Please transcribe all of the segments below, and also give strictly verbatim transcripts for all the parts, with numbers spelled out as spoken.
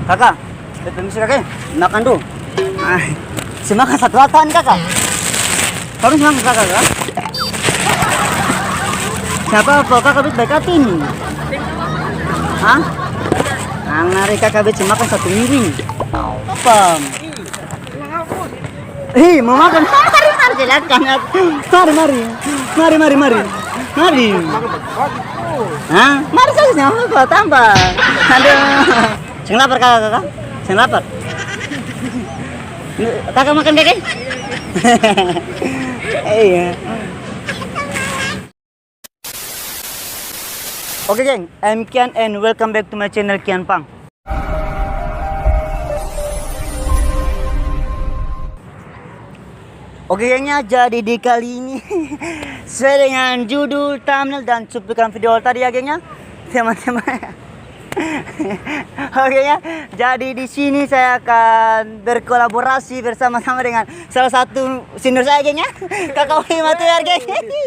Kaka, eh, permisi kaka, eh. Makan dulu. Ah, se makan satu hatan kaka. Tarus makan kaka, kaka. Sapa apa kaka bet baik hati ni? Hah? Ang nari kaka bet se makan satu miring. Pam. Ih, mau makan? Mari, mari, silakan. Mari, mari. Mari, mari, mari. Mari. Hah? Mari saja, seng apa-apa, tambah. Aduh. Seng lapar, Kaka, Kaka? Seng lapar? Kaka makan, Kaka? Iya. Oke, geng, I'm Kian and welcome back to my channel, Kian Pang. Oke, geng, ya, jadi di kali ini, sesuai dengan judul, thumbnail, dan cuplikan video tadi, ya, geng, ya, teman-teman. Oke, ya, jadi di sini saya akan berkolaborasi bersama-sama dengan salah satu senior saya, geng, ya. Kaka Oi Matiwar, geng.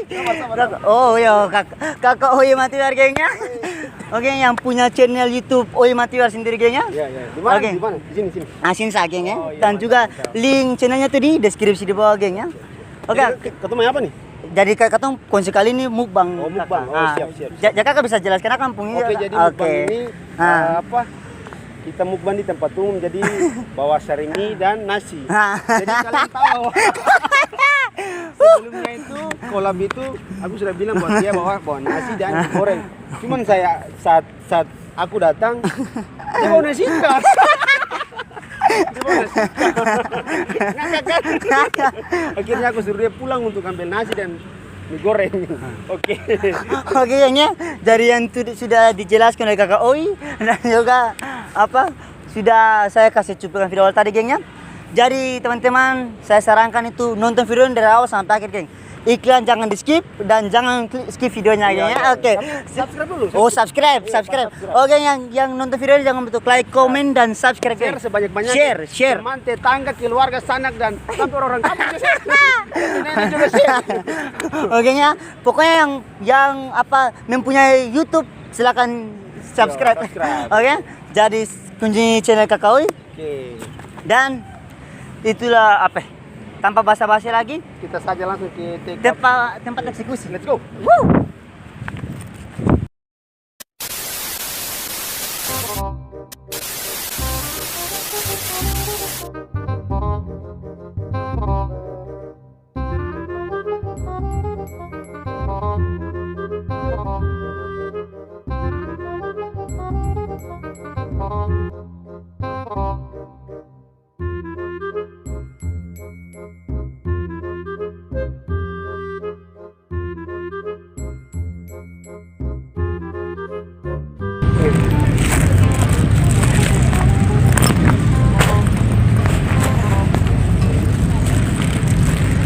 Sabar, sabar, sabar. Oh, iya, Kak-, Kaka Oi Matiwar, geng, ya. Oke, yang punya channel YouTube Oi Matiwar sendiri, geng, ya. Iya, iya. Di mana? Oke. Di mana? Di sini, sini. Ah, sini sa, geng, ya. Oh, iya, mantap, mantap. Dan juga link channelnya tuh di deskripsi di bawah, geng, ya. Oke. Jadi, ke-, katong maeng apa nih? Jadi, ka-, katong kongsi kali ini mukbang, Kaka. Oh, mukbang. Oh, siap, siap, siap. Ja-, ja-, Kaka bisa jelaskan akang pung ini, Kaka? Oke, jadi mukbang ini, eh, apa, kita mukbang di tempat umum, jadi bawa sarimi dan nasi. Ah. Jadi kalian tahu. Sebelumnya itu, kolab itu, aku sudah bilang buat dia bawa, bawa nasi dan goreng. Cuman saya saat, saat aku datang, dia bawa nasi ikan. Dia bawa nasi ikan. Ngakak kan? Akhirnya aku suruh dia pulang untuk ambil nasi dan mie goreng. Oke. Oke, geng, ya. Dari yang tu-, sudah dijelaskan oleh Kaka Oi dan juga, apa, sudah saya kasih cuplikan video awal tadi, geng, ya. Jadi, teman-teman, saya sarankan itu nonton video ini dari awal sampai akhir, geng. Iklan jangan di-skip dan jangan kli-, skip videonya, geng, ya. Iya, iya. Oke. Sub-, subscribe dulu. Oh, subscribe, subscribe. Iya, subscribe. Oke, yang, yang nonton video ini jangan lupa untuk like, komen, dan subscribe, geng. Share sebanyak-banyaknya. Share, share. Teman, tetangga, keluarga, sanak, dan sampai orang-orang kampung juga share. Nenek juga share. Oke, ya. Pokoknya yang, yang apa, mempunyai YouTube, silakan subscribe. Iya, subscribe. Oke, jadi kunjungi channel Kaka Oi. Oke. Dan itulah apa, tanpa basa-basi lagi, kita saja langsung ke T K. Tempa-, tempat eksekusi. Let's go. Woo!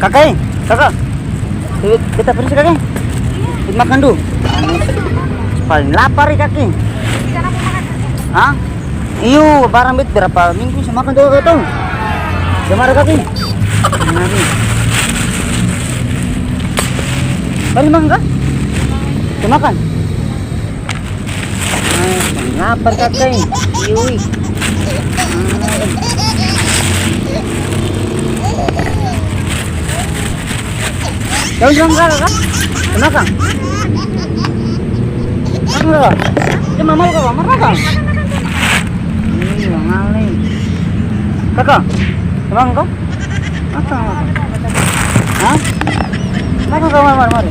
Kaka e, kaka. Beta permisi kaka e. Beta makan dulu. Paling lapar e kaka e. Hah? Iyo, barang beta berapa minggu seng makan to, kaka tau. Seng ada kaka e. Mari makan ka? Seng makan? Lapar kaka e. Yui. Daun sirang kaka ka? Makan. Makan kaka. Dia mama kaka, makan kaka. Ini mama ni. Kaka, makan kaka? Makan, makan. Hah? Makan kaka, mari, mari, mari.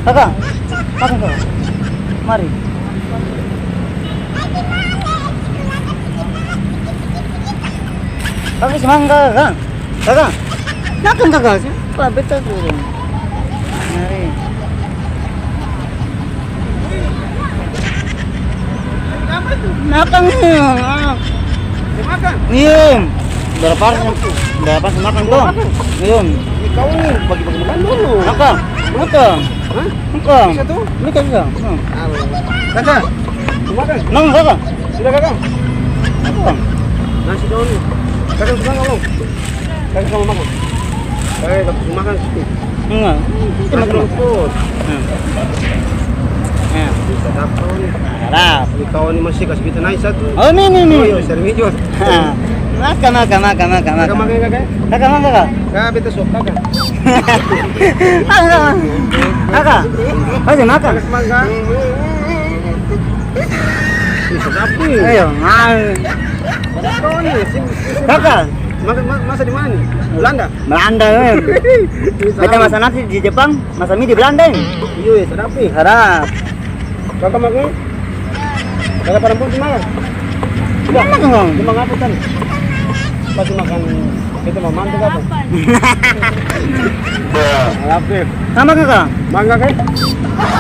Kaka, makan kaka. Mari. Kaka, semangat kaka. Kaka, makan kaka. Kaka, beta turun. Mari. Makan ni. Makan? Iya. Berapa hari, berapa hari makan to? Makan? Iya. Ini kau ni bagi-bagi makan dulu. Makan. Makan. Hah? Makan. Bisa tu? Bisa, bisa. Hmm. Halo. Kaka, mau makan? Makan, kaka. Sudah, kaka? Makan. Nasi dong ni. Kaka suka nggak, Bang? Kaka sama makan. Eh, kaka suka makan sih. Enggak. Nasi dong, Bos. Hmm. Kau ni masih kasi beta nae satu. Oh, ni, ni, ni. Oh, iya, sering jual. Ha. Maka, maka, maka, maka, maka. Maka, maka, kaka. Kaka, maka, kaka. Kaka, beta suap kaka. Kaka, kaka. Kaka, kasih makan. Kaka, makan. Ih, sedap ni. Ayo, mal. Kau ni, sini, sini. Kaka. Makan, ma-, masa di mana ni? Belanda? Belanda, eh. Beta masa nasi di Jepang, masa mie di Belanda, eh. Iya, sedap ni. Sedap. Kaka makan? Kaka parampuang cuma makan? Cuma makan, Bang. Cuma ngapa tadi? Pasti makan, beta mau mantu kapa? Lapis. Sama, Kaka? Mangga, kan?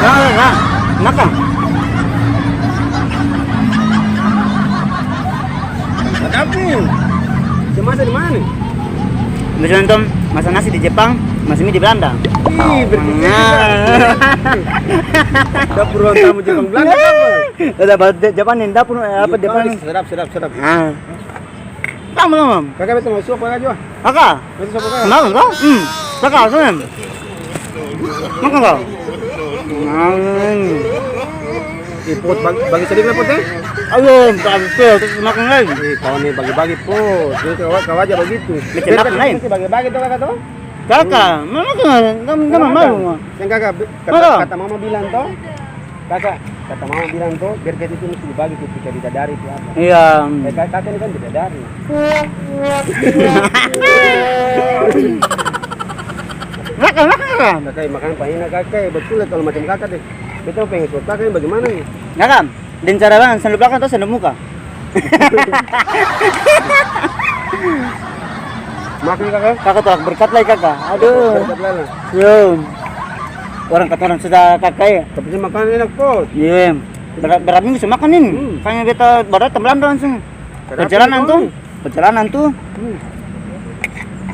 Ya, ya, ya. Makan. Sedap ni. Cuma masa di mana ni? Bisa nonton masa nasi di Jepang, masa mie di Belanda. Ih, berpikir juga. Nah. Dapur ruang tamu Jepang Belanda apa? Ada ba-, Jepang ni dapur, eh, apa, Jepang Jepang ni. Sedap, sedap, sedap. Ah. Tamu, tamu. Kaka, beta mau suap kaka jua. Kaka? Beta suap kaka. Kenapa, kaka? Hmm. Kaka, senang. Makan, kau? Makan. Eh, Pot, bagi, bagi sadiki lai, Pot, eh? Ayo, tak habis, terus makan lagi. Eh, kau ni bagi-bagi, Pot. Jadi kau, kau aja bagitu. Biar makan lain. Bagi-bagi to, kaka, to? Kaka, mama kena, mama malu. Yang kaka, kata, kata mama bilang to, kaka, kata mama bilang to, biar kata itu mesti dibagi ketika bidadari itu apa. Iya. Eh, kaka, kaka ini kan bidadari. Makan, makan, makan. Kaka, makan pahina kaka, betul ya kalau macam kaka deh. Beta pengen suap kaka ini bagaimana ni? Makan. Deng cara bagaimana? Sandok balakang atau sandok muka? Makan, kaka. Kaka tolak berkat lai, kaka. Aduh. Berkat lai lah. Yo. Orang kata orang sudah kaka ya. Tapi sih makanan enak, Pot. Iya. Ber-, berapa minggu sih makan ini? Hmm. Kayaknya beta baru datang Belanda langsung. Perjalanan tuh. Perjalanan tuh. Hmm.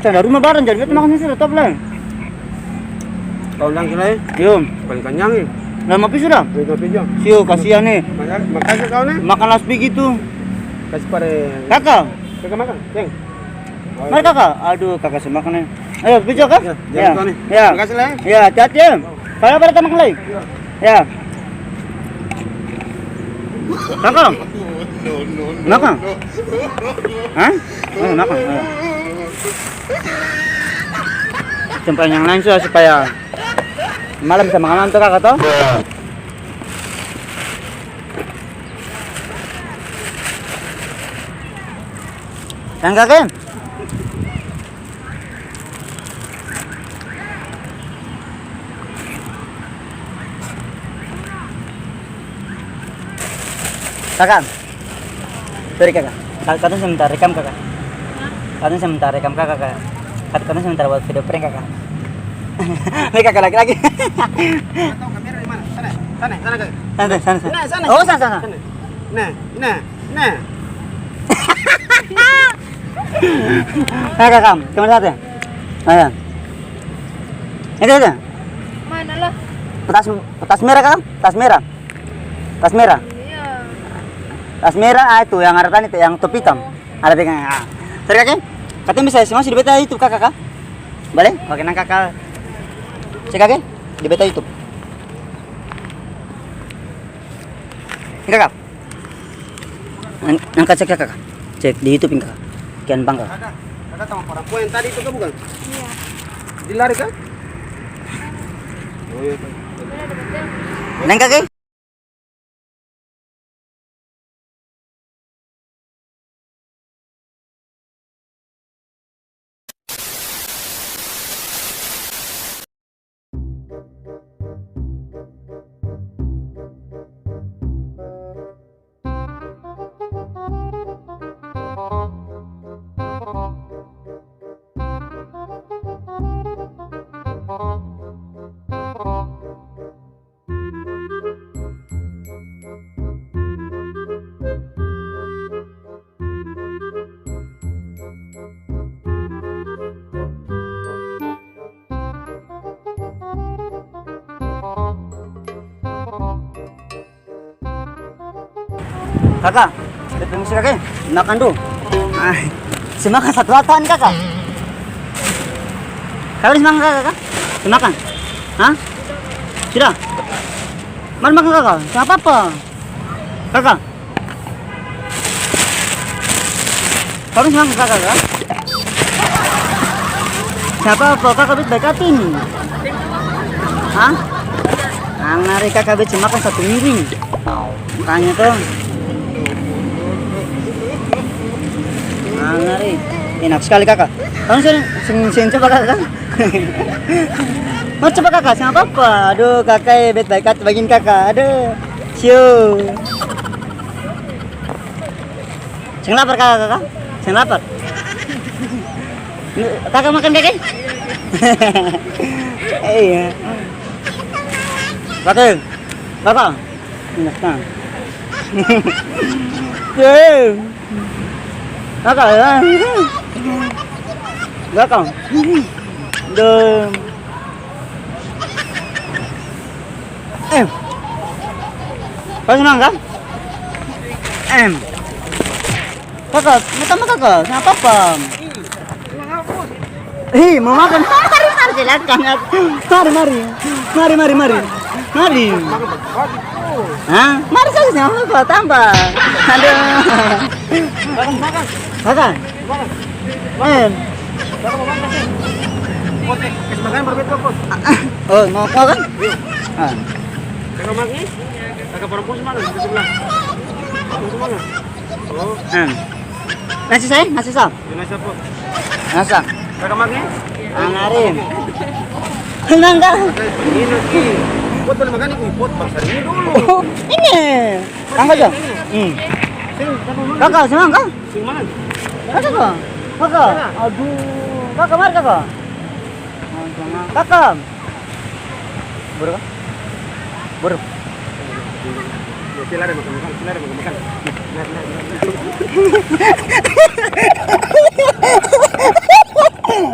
Seng ada rumah barang, jadi beta makan sudah top lai. Kau undang sini lai? Yo. Paling kanyang ni. Lama pi sudah? Paling lama pi jua. Sio, kasihan ni. Maka-, makasih kau ni. Makan las pi gitu. Kasih pare. Kaka. Kaka makan, seng. Oh, mari, iya. Kaka. Aduh, kaka seng makan ni. Ayo, pi jua, Kak? Ya, ya. Ya. Makasih lai. Ya, hati-hati ya. Kalo apa datang makan lai? Ya. Makan. Makan. Hah? Oh, makan. Ayo. Tempat yang lain sudah supaya malam bisa makan tuh, Kaka, toh? Kan, Kaka? Kaka. Sorry, Kaka. Ka-, katong sementara rekam, Kaka. Hah? Katong sementara rekam, Kaka, Kaka. Kat-, katong sementara buat video prank, Kaka. Nih, Kaka, laki-laki. Tahu kamera di mana? Sana, sana, sana, Kaka. Sana, sana, sana. Nah, sana, oh, sana, sana, sana. Sana. Nah, nah, nah. Nah, Kaka, kamera satu ya? Nah, ya. Itu, itu. Mana lah? Tas, tas merah, Kaka? Tas merah. Tas merah? Iya. Tas merah, ah, itu yang ada tadi, yang topi itam. Oh. Ada pegang, ah. Sorry, Kaka. Katanya bisa estimasi di beta YouTube, Kaka, Kaka. Boleh? Oke, nang Kaka. Cek, Kaka. Di beta YouTube. Ini, Kaka. Ang-, angkat cek, Kaka. Cek di YouTube ini, Kaka. Kian Bang, Kaka. Kaka, Kaka sama perempuan yang tadi itu, Kak, bukan? Iya. Dia lari, Kak? Oh, iya, Kak. Neng, Kaka. Kaka, beta permisi, Kaka, e. Makan dulu. Ah, se makan satu-satu ni, Kaka. Kaka se makan, Kaka, Kaka? Se makan? Hah? Sudah? Mari makan, Kaka. Seng apa-apa. Kaka. Kaka seng makang kaka ka? Seng apa-apa, kaka bet bae kata ini. Hah? Nang nari kaka bet seng makang satu miring. Makanya to. Nang nari. Enak skali kaka. Kaka seng, seng, seng coba kaka ka? Mau coba kaka? Seng apa-apa. Aduh, kaka e bet bae kata bagini kaka. Aduh. Sio. Seng lapar kaka, kaka? Seng lapar? Kaka makang kaka e? Iya. Kaka e, kaka. Enak, nah. Ye. Kaka, ya. Kaka. Duh. Em. Kaka senang ka? Em. Kaka, mo tambah kaka, seng apa-apa. Ih, mau makan. Mari, mari, silakan. Mari, mari. Mari, mari, mari. Mari. Hah? Mari saja, seng apa-apa, tambah. Aduh. Kaka. Em. Bapa mau makan, sih? Pot, eh, kasih makan baru beta pot. Ah, ah. Oh, mau, mau kan? Iya. Ah. Kakak makan, eh? Kakak perempuan semangat, di sebelah. Perempuan semangat. Oh. Em. Nasi saya, nasi saya. Ini nasi apa? Nasi. Kakak makan, eh? Angarin. Tenang, Kak. Ini nasi. Pot boleh makan, ini pot bangsa ini dulu. Oh, ini. Angkat, Kak. Hmm. Sini, kakak makan. Kakak, senang, Kak? Sing mana? Kaka, Kaka. Kaka. Aduh. Kaka, mari, Kaka. Kaka. Buru, Kak? Buru. Sila ada makan-makan, sila ada makan-makan. Nah, nah, nah, nah.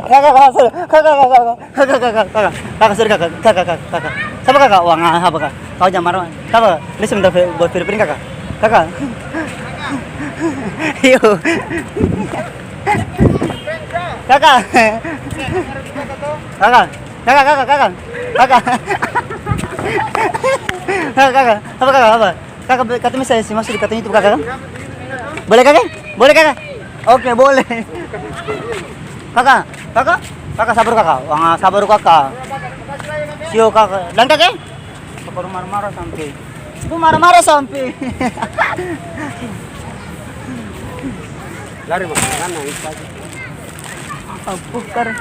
Kaka, Kaka, sorry. Kaka, Kaka, Kaka. Kaka, Kaka, Kaka. Kaka, sorry, Kaka. Kaka, Kaka, Kaka. Sapa, Kaka? Wah, ngapa, Kaka? Kau jang marah. Sapa? Dia sebentar fi-, buat fingerprint, Kaka. Kaka. Iyo. Kaka. Kaka. Kaka, Kaka, Kaka. Kaka. Kaka, Kaka. Apa, Kaka? Apa? Kaka, be-, katong bisa isi masuk di katong YouTube, Kaka, kan? Boleh, Kaka? Boleh, Kaka? Oke, boleh. Kaka, Kaka, Kaka, sabar, Kaka. Wah, sabar, Kaka. Sio, Kaka. Dan, Kaka, eh? Baru marah-marah sampe. Itu marah-marah sampe. Lari, Bang. Kan nangis lagi. Apa, Kak?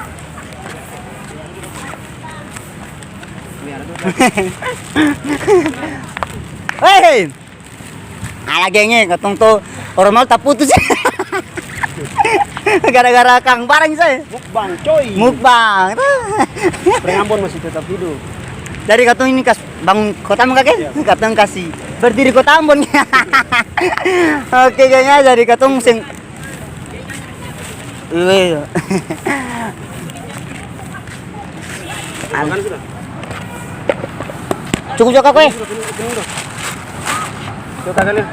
Hei! Ala geng e, katong to orang mau taputus. Gara-gara kang barang saya. Mukbang, coy. Mukbang. Orang Ambon masih tetap hidup. Jadi katong ini kas bangun kota Ambon kake? Iya. Katong kasi berdiri kota Ambon. Oke, geng e, jadi katong seng Weh. Makan sudah? Cukup juga, Kak, weh. Sudah, penuh, penuh, penuh. Coba kalian.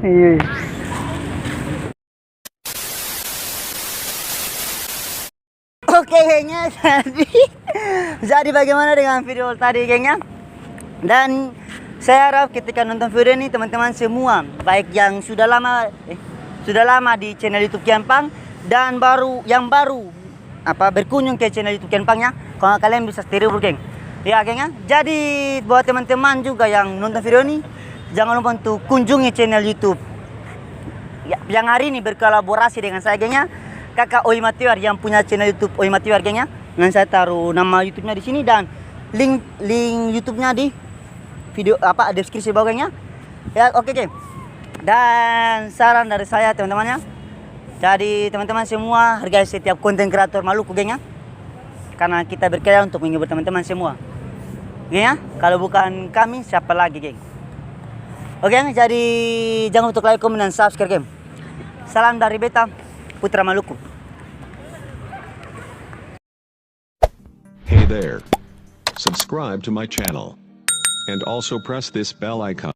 Iya. Oke, geng e, jadi, jadi bagaimana dengan video tadi, geng e? Dan saya harap ketika nonton video ini, teman-teman semua, baik yang sudah lama, eh, sudah lama di channel YouTube Kian Pang dan baru, yang baru, apa, berkunjung ke channel YouTube Kian Pang ya, kalau kalian bisa terhibur, geng. Ya, geng ya. Jadi, buat teman-teman juga yang nonton video ini, jangan lupa untuk kunjungi channel YouTube ya, yang hari ini berkolaborasi dengan saya, geng ya. Kakak Oi Matiwar yang punya channel YouTube Oi Matiwar, geng ya. Nanti saya taruh nama YouTube-nya di sini dan link, link YouTube-nya di video, apa, deskripsi bawah, geng ya. Ya, oke, geng. Dan saran dari saya, teman-teman ya. Jadi, teman-teman semua, hargai setiap konten kreator Maluku, geng ya. Karena kita berkarya untuk menghibur teman-teman semua. Geng ya, kalau bukan kami, siapa lagi, geng? Oke, geng, jadi jangan lupa untuk like, komen, dan subscribe, geng. Salam dari beta, Putra Maluku. there. Subscribe to my channel. And also press this bell icon.